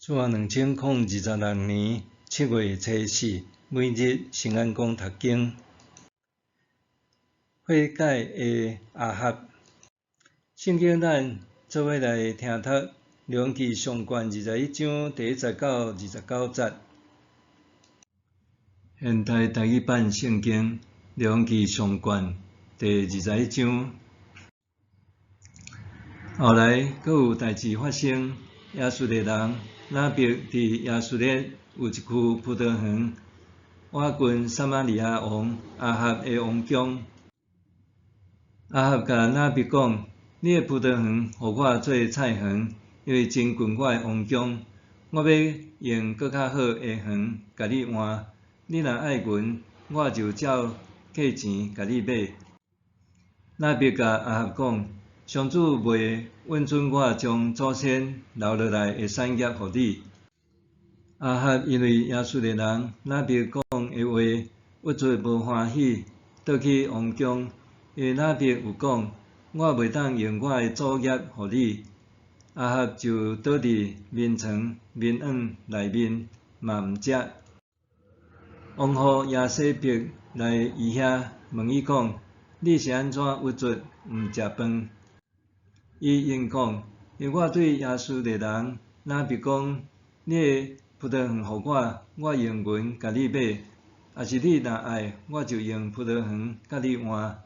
主后2026年7月初四，每日圣安讲读经。悔改的亚哈。圣经咱做伙来听读《列王纪上卷》21章第1节到29节。现代台语版圣经《列王纪上卷》第21章。后来，阁有代誌發生，耶斯列人拿伯佇耶斯列有一區葡萄園，倚近撒瑪利亞王亞哈的王宮。亞哈共拿伯講：你的葡萄園予我做菜園，因為真近我的王宮。我欲用閣較好的園共你換。你若愛銀，我就照價錢共你買。拿伯共亞哈講：上主袂允准我將祖先留落來的產業予你。亞哈因為耶斯列人拿伯講的話，鬱卒無歡喜，倒去王宮。因為拿伯有講：我袂當用我的祖業予你。亞哈就倒佇眠床眠床內面，嘛毋食。王予耶洗別來伊遐問伊講：你是按怎鬱卒毋食飯？伊應講：因為我對耶斯列人拿伯講：你的葡萄園予我，我用銀共你買；抑是你若愛，我就用葡萄園共你換。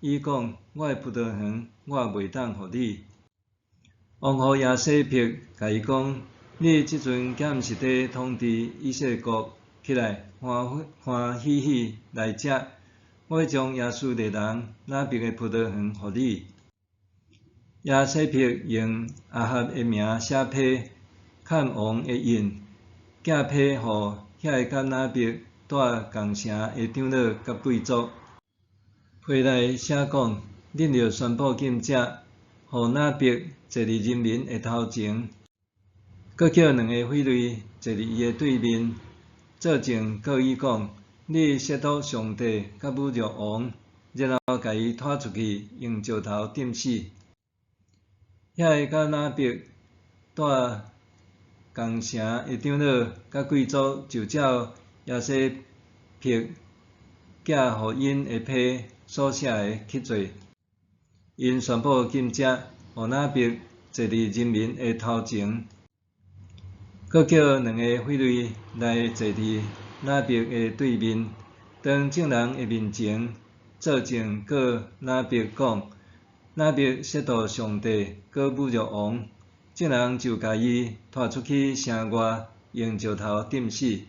伊講：我的葡萄園我袂當予你。王予耶洗別共伊講：你這陣敢毋是佇統治以色列國？起來，歡歡喜喜來食。我欲將耶斯列人拿伯的葡萄園予你。耶洗別用亞哈的名寫批，崁王的印，寄批予遐个佮拿伯蹛仝城的長老佮貴族。批內寫講：恁著宣布禁食，予拿伯坐佇人民的頭前，閣叫兩个匪類坐佇伊的對面，做證告伊講：你褻瀆上帝佮侮辱王，然後共伊拖出去，用石頭釘死。遐个佮拿伯蹛仝城的長老佮貴族，就照耶洗別寄予𪜶的批所寫的去做。𪜶宣布禁食，予拿伯坐佇人民的頭前，閣叫兩个匪類來坐佇拿伯的對面，當眾人的面前做證告拿伯講：拿伯褻瀆上帝，閣侮辱王，眾人就共伊拖出去城外，用石頭釘死。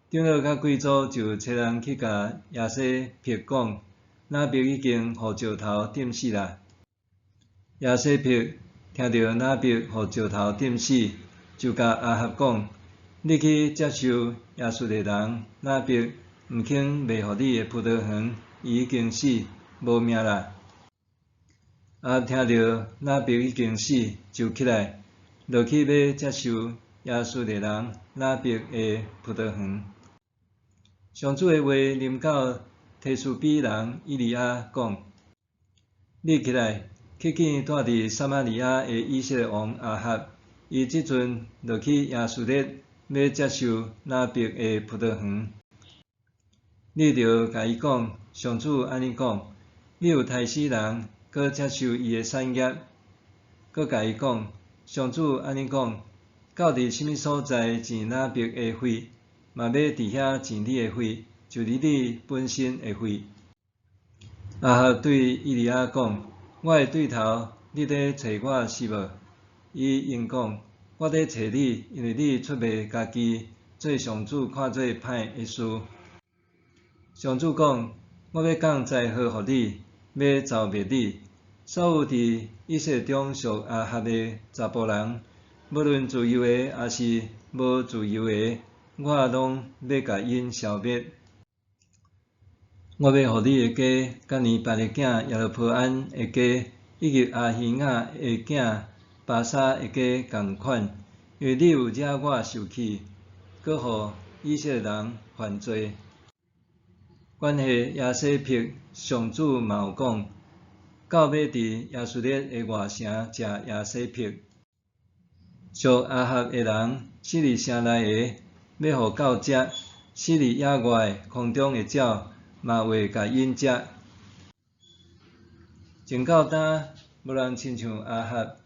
長老佮貴族就差人去共耶洗別講：拿伯已經予石頭釘死啦。耶洗別聽著拿伯予石頭釘死，就共亞哈講：你去接受耶斯列人拿伯毋肯賣予你的葡萄園，伊已經死，無命啦。亞哈聽著拿伯已經死，就起來，落去欲接受耶斯列人拿伯的葡萄園。上主的話臨到提斯比人以利亞講：你起來，去見蹛佇撒瑪利亞的以色列王亞哈，伊這陣落去耶斯列，欲接受拿伯的葡萄園。你著共伊講：上主按呢講，你有刣死人，閣接受伊的產業。閣共伊講：上主按呢講，到佇啥物所在濺拿伯的血，嘛欲佇遐濺你的血，就是你本身的血。亞哈對以利亞講：我的對頭，你佇揣我是無？伊應講：我佇揣你，因為你出賣家己，做上主看做歹的事。上主講：我欲降災禍予你，欲誅滅你。所有佇以色列中屬亞哈的查埔人，無論自由的抑是無自由的，我攏欲共𪜶消滅。我欲予你的家，佮尼八的囝耶羅波安的家，以及亞希雅的囝巴沙的家仝款，因為你有惹我受氣，閣予以色列人犯罪。關係耶洗別，上主嘛有講，狗欲佇耶斯列的外城食耶洗別。屬亞合的人，死佇城內的，欲予狗食；死佇野外的，空中的鳥嘛會共𪜶食。直到今，無人親像亞合，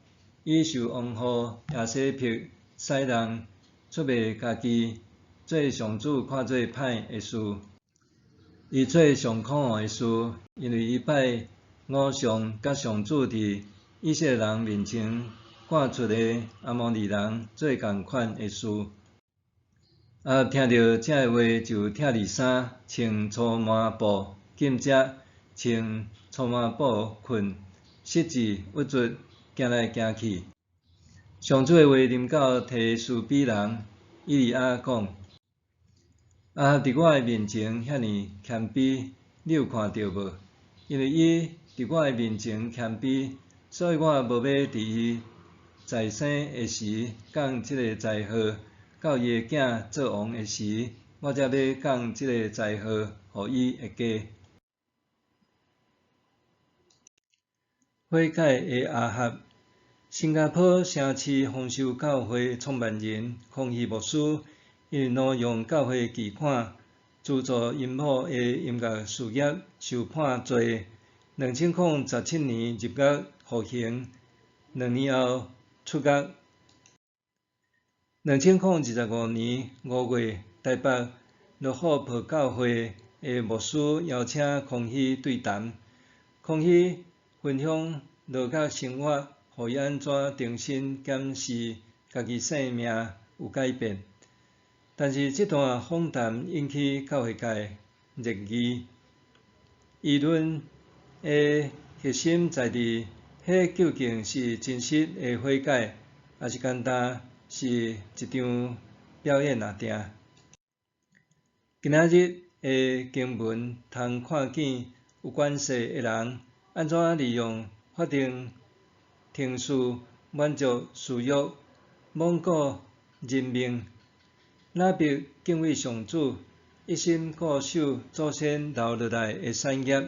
伊受王后耶洗別使人出賣家己，做上主看做歹的事。伊做上可惡的事，因為伊拜偶像，佮上主佇以色列人面前趕出的亞摩利人做仝款的事。亞合聽著這个話，就拆離衫，穿粗麻布禁食，穿粗麻布睏，失志鬱卒，行來行去。上主的話臨到提斯比人以利亞講：亞合佇我的面前遐爾謙卑，你有看著無？因為伊佇我的面前謙卑，所以我無欲佇伊在生的時降這個災禍，到伊的囝做王的時，我才欲降這個災禍予伊的家。悔改的亞合，新加坡城市豐收教會創辦人康希牧師，因為挪用教會寄款資助𪜶某的音樂事業，受判罪，2017年入獄服刑，2年後出獄。2025年5月，台北羅虎坡教會的牧師邀請康希對談，康希分享牢獄生活，予伊按怎重新檢視家己生命有改變。但是這段訪談引起教會界熱議，議論的核心在佇，彼究竟是真實的悔改，抑是干焦是一場表演仔爾？今仔日的經文通看見有權勢的人按怎利用法定程序滿足私欲，罔顧人命。拿伯敬畏上主，一心固守祖先留落來的產業。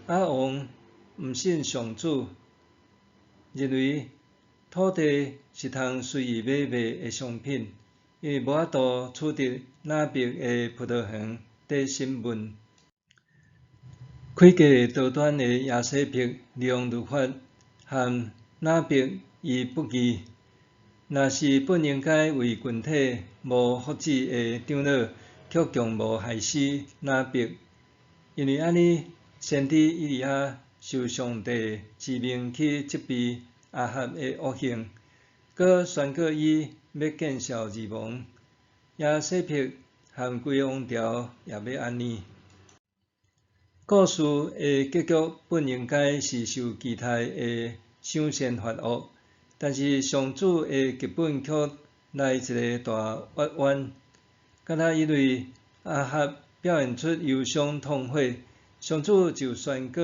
亞王毋信上主，認為土地是通隨意買賣的商品，因為無法度取得拿伯的葡萄園得審問。詭計多端的耶洗別利用律法陷拿伯於不義。若是本應該為群體謀福祉的長老，卻共謀害死拿伯。因為按呢，先知以利亞受上帝之命去責備亞合的惡行，閣宣告伊欲見笑而亡。耶洗別和規个王朝也欲按呢。故事的結局本應該是受期待的賞善罰惡，但是上主的劇本卻來一个大彎彎，敢若因為亞合表現出憂傷痛悔，上主就宣告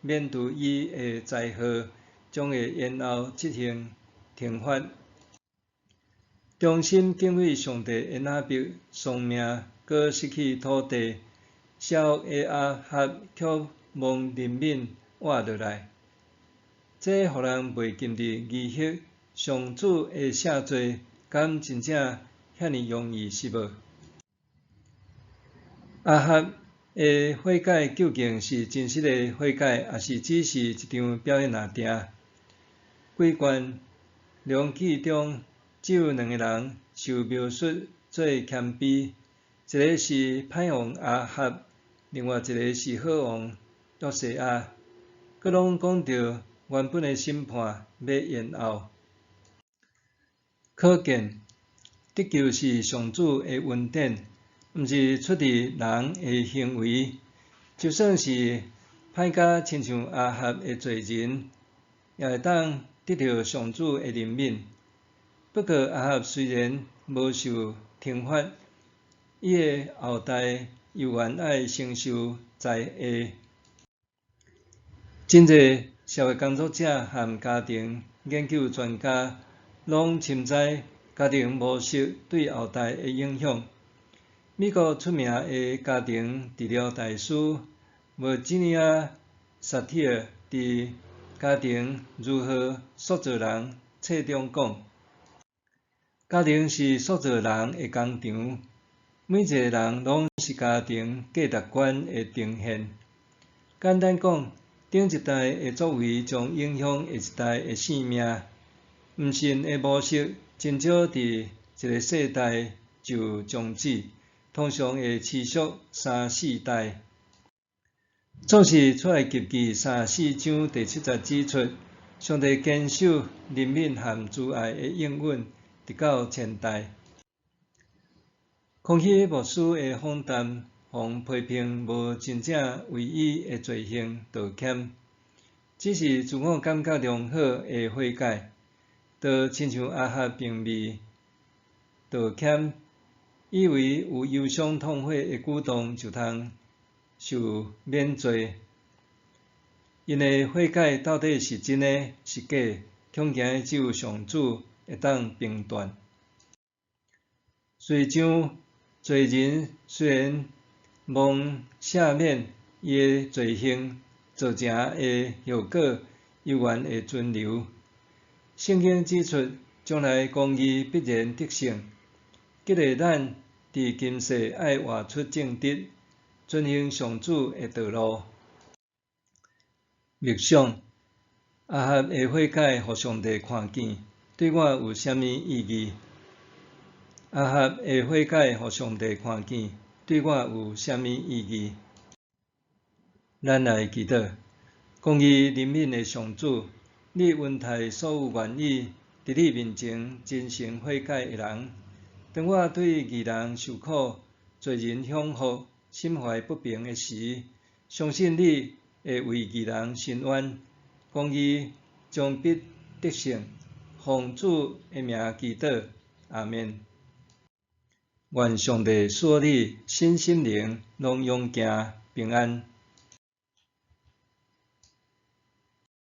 免除伊的災禍，將會延後執行懲罰。忠心敬畏上帝的拿伯喪命，閣失去土地，邪惡的亞合卻蒙憐憫活落來。這予人袂禁佇疑惑：上主的赦罪，敢真正遐爾容易是無？亞合的悔改究竟是真實的悔改，抑是只是一場表演仔爾？規卷列王紀中，只有兩个人受描述做謙卑，一个是歹王亞合，另外一个是好王約西亞，閣攏講著原本的審判欲延後。可見得救是上主的恩典，毋是出佇人的行為。就算是歹甲親像亞合的罪人，也會當得著上主的憐憫。不過亞合雖然無受懲罰，伊的後代猶原愛承受災禍。真濟社會工作者和家庭研究專家攏深知家庭模式對後代的影響。美國出名的家庭治療大師 Virginia Satir 佇《家庭如何塑造人》冊中講。家庭是塑造人的工場，每一个人攏是家庭價值觀的呈現。簡單講，頂一代的作為將影響下一代的性命。毋信的模式真少佇一个世代就終止，通常會持續三四代。創世出埃及記三十四章第七節指出，上帝堅守憐憫和慈愛的應允，直到千代。康希牧師的訪談，予批評無真正為伊的罪行道歉，只是自我感覺良好的悔改，就親像亞哈並未道歉，以為有憂傷痛悔的舉動就通受免罪。𪜶的悔改到底是真的是假？恐驚只有上主會當評斷。序章罪人雖然蒙赦免伊的罪行造成的後果，猶原會存留。聖經指出，將來公義必然得勝，激勵咱佇今世愛活出正直，遵行上主的道路。默想，亞哈的悔改予上帝看見，對我有啥物意義？亞哈的悔改予上帝看見，對我有啥物意義？咱來祈禱，公義憐憫的上主，你恩待所有願意佇你面前真誠悔改的人。當我對義人受苦、罪人享福、心懷不平的時，相信你會為義人伸冤，公義將必得勝。奉主的名祈禱，阿們。願上帝賜予你身心靈攏勇健平安。